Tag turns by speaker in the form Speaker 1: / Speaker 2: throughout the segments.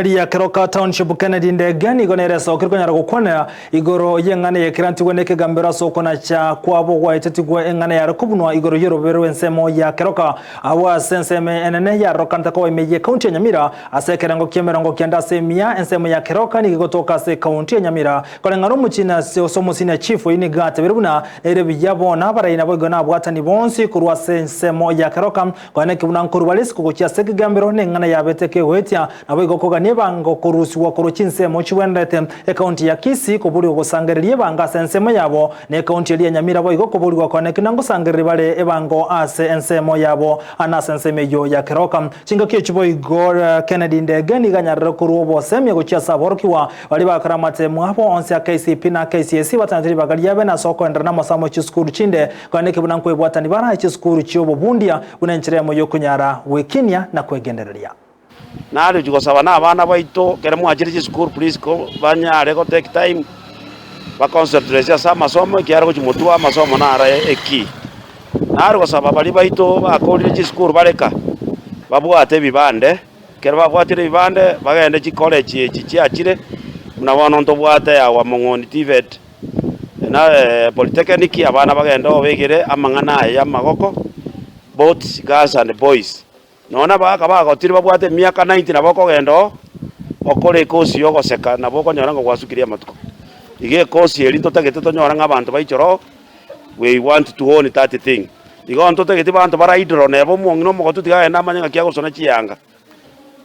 Speaker 1: Ria Keroka Township Kennedy Ndege nigo nere esokire konyara gokwanera igoro y'eng'ana eyekerantigwe nekegambero ase okonacha kwabo gwaetetigwe eng'ana yare kobunwa igoro y'orobebe rw'ensemo ya Keroka abwo ase ensemo enene yarorekanete koba ime y'ekaunti ya Nyamira ase ekerengo ki'emerongo kianda ase emia ensemo ya Keroka nigo egotoka ase ekaunti ya Nyamira koreng'ana omochie ase omosenior chief oyio nigo atebire buna nere buya bono abarai naboigo nabwatani bonsi korwa ase ensemo ya Keroka Konya naki buna nkorwa bare isiko gochia ase ekegambero, na eng'ana yabete ekegoetia, naboigo kogania ebango korusigwa korwa chinsemo chigwenerete. Ekaunti ya Kisii koborigwa gosangereria ebango ase ensemo yabo, na ekaunti eria ya Nyamira boigo koborigwa konya naki buna ngosangereria bare ebango ase ensemo yabo na ase ensemo eyio ya Keroka. Chingaki echi boigo Kennedy Ndege nigo anyarire korwa obosemia gochia ase aborokigwa baria bagakora amatemo abo onsi a KCPE na KCSE batanete ribaga riabe ase okoenderera namasomo e chisukuru chinde Konya neke buna nkwebwatani barae chisukuru chi'obobundia buna enchera eyemo y'okonyara gwekinia na kwegendereria.
Speaker 2: Narochia gosaba na abana baito ekero mwachire chisukuru please ko banyare go take time ba concentrate ase amasomo ekiagera gochia motwe amasomo naro ekey. Naro gosaba baria baito bakorire chisukuru bareka babwate ebibande, ekero babwatire ebibande bagende chicollege echi chiachire buna bono ntobwate our Mong'oni TVET. Na Polytechnic abana bagende obegere amang'ana aya y'amagoko, both girls and boys. Nonya na abagaka bagotire babwate emiaka 90 nabo okogenda oo, okore ekosi ya ogoseka nabo okonyora ng'a gwasukirie amatuko. Iga ekosi eria ntotagete tonyore ng'a abanto baichore oo, we want to own that thing. Igo ntotageti banto bare idle neba omong'ina omogotu tiga agende amanye ng'aki agosona chiyanga.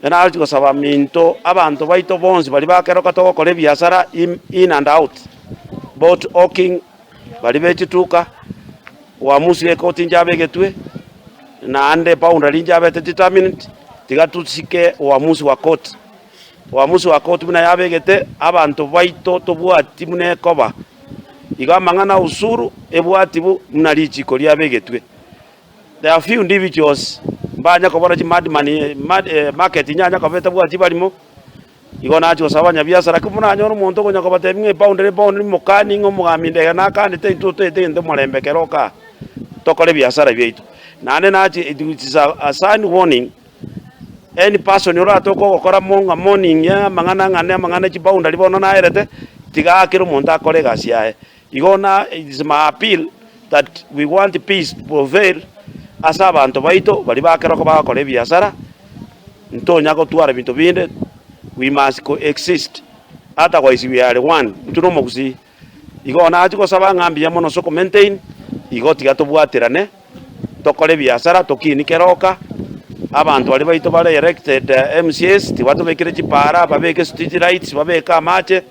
Speaker 2: Naroche gosaba minto abanto baito bonsi baria bakeroka togokora ebiasara in and out, both hawking, baria be chituka, uamuzi ekoti inche abegetwe, naende boundary inche abete determined, tiga tosike uamuzi wa court. Uamuzi wa court buna yabegete, abanto baito tobwati buna ekoba, igo amang'ana a usuru ebwati buna richiko riabegetwe. There are few individuals mbanya kobora chi mad money mad market inyanya koba etabwati barimo, igo nachia gosaba abanyabiasara ki buna nanyore omonto okonya kobatebia ng'a epound ere epound mokani ng'a omogambi ndege nakanete intwe toete egento omorembe kero okaa tokore ebiasara biaito. Naende nachia it is a sign warning any person oratoke ogokora mo ng'a morning ya amang'ana ng'ane amang'ana chiboundary bono naerete, tiga kera omonto akore egasi yaye. Igo na it is my appeal that we want peace to prevail ase abanto baito baria ba keroka bagokora ebiasara, ntonya gotwara binto binde, we must coexist otherwise we are one, intwe na omogusii. Igo nachi gosaba ng'a mbuya mono ase oko maintain, igo tiga tobwaterane, tokore ebiasara, tokinie keroka, abanto baria baito bare elected MCAs tibatobekere chipara, babeke street lights, babeke amache.